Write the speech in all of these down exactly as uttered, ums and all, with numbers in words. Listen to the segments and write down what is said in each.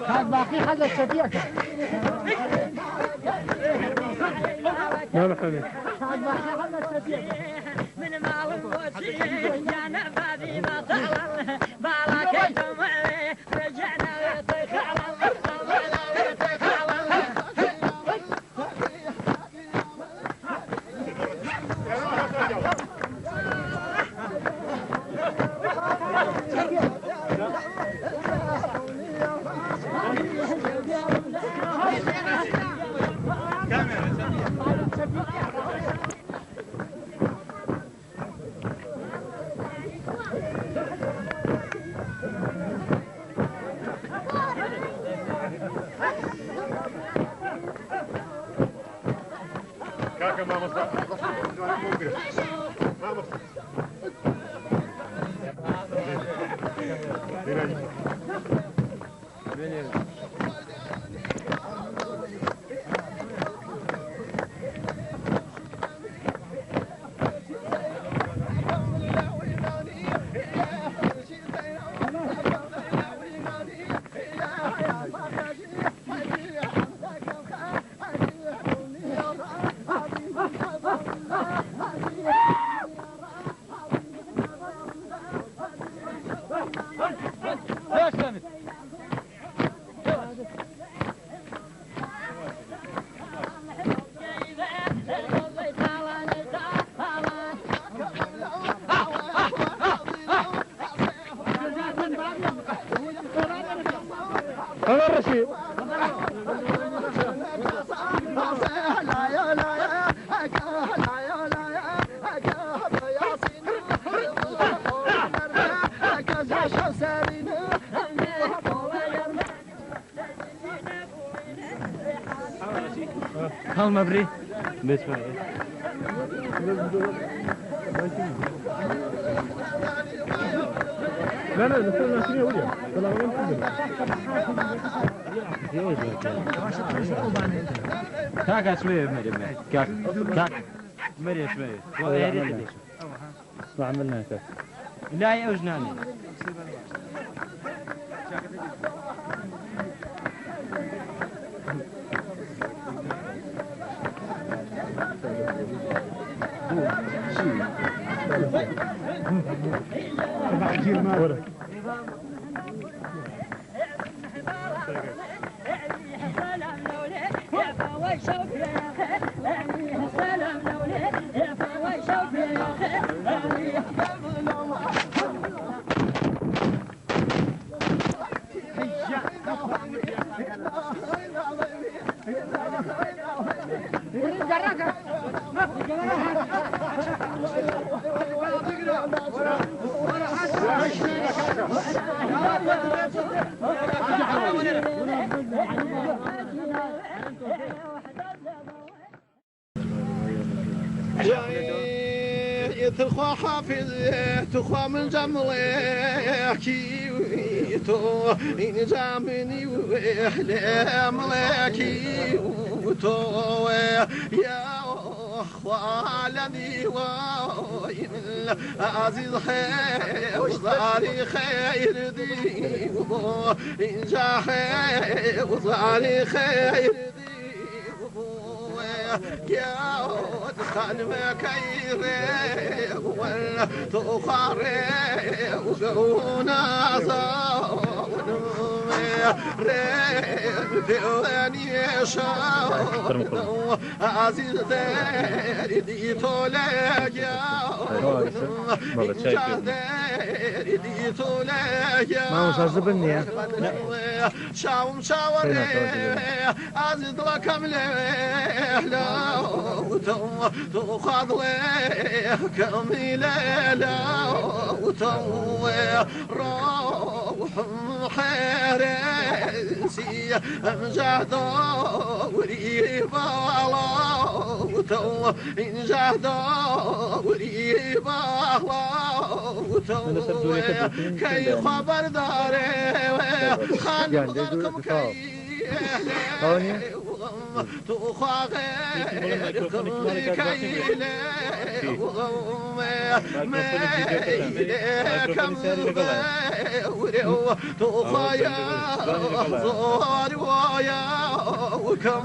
كان باقي حل الشفيع كان. لا، لا، حبيبي. كان باقي حل الشفيع. المبري. بسم الله. لا، لا، لا، لا، لا، لا، لا. كاكا اسمه مريم. كاكا. كاكا. مريم اسمه. والله يا ريت. اسمع، عملنا هيك. لا، يا وجناني. جاي تخوا حافظ، تخوا من جملك يوتو، إن جامني وإحلام لك يوتو. يا أخوة الذي وين عزيز خير وزاري خير ديو، إن جا خير وزاري خير ديو. ما هو شرط بني، ها؟ شاوم شاوري، أزيد لك أملي لو تو، تو خاضلي كملي لو تو. روح حيرسي أمجاه دوري بالو تو، إنجاه دوري بالو تو. كي خبر داري خان غرقم كي تو خا غير كم كيلة وغمة كم غورة تو خا يا زور ويا وكم.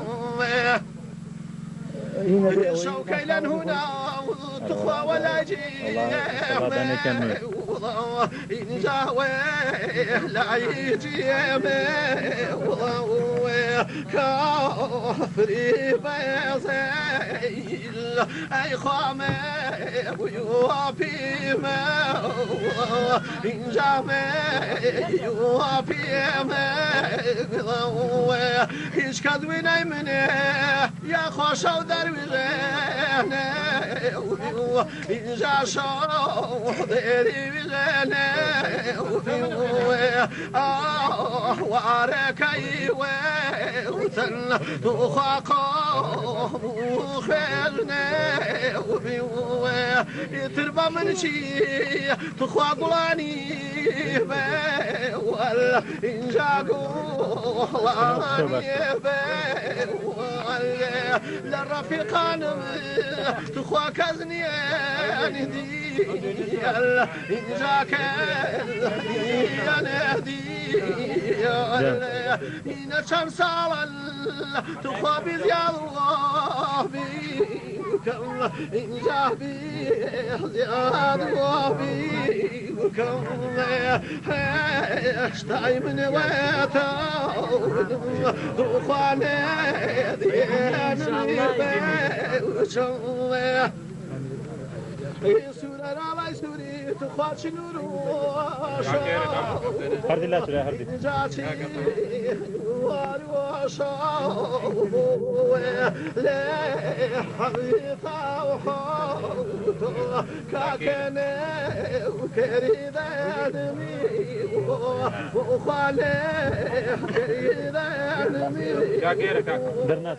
شوكي لن هنا تخوى ولا جي. إن جاوي لا يجي كفري بزيل أي خامي ويوفي ما إن جامي يوفي ما هيش كدوين أي مني. يا خوشو درويشني وبيو، إنجا شو درويشني وبيو. آه، واركي وتن تخاقو مخيرني وبيو. يتربى من شي تخوى قلاني بيول، إنجا قلاني بيول. للرفيقان تخوى كزنيان ديال، إنجا كزنيان ديال. إنا شمس على تخوى بزياد وبكم، إن جاه بزياد وبكم. هشتاي من ويتو تخوى نادي بيشم. Hardila tura, hardi. Darna.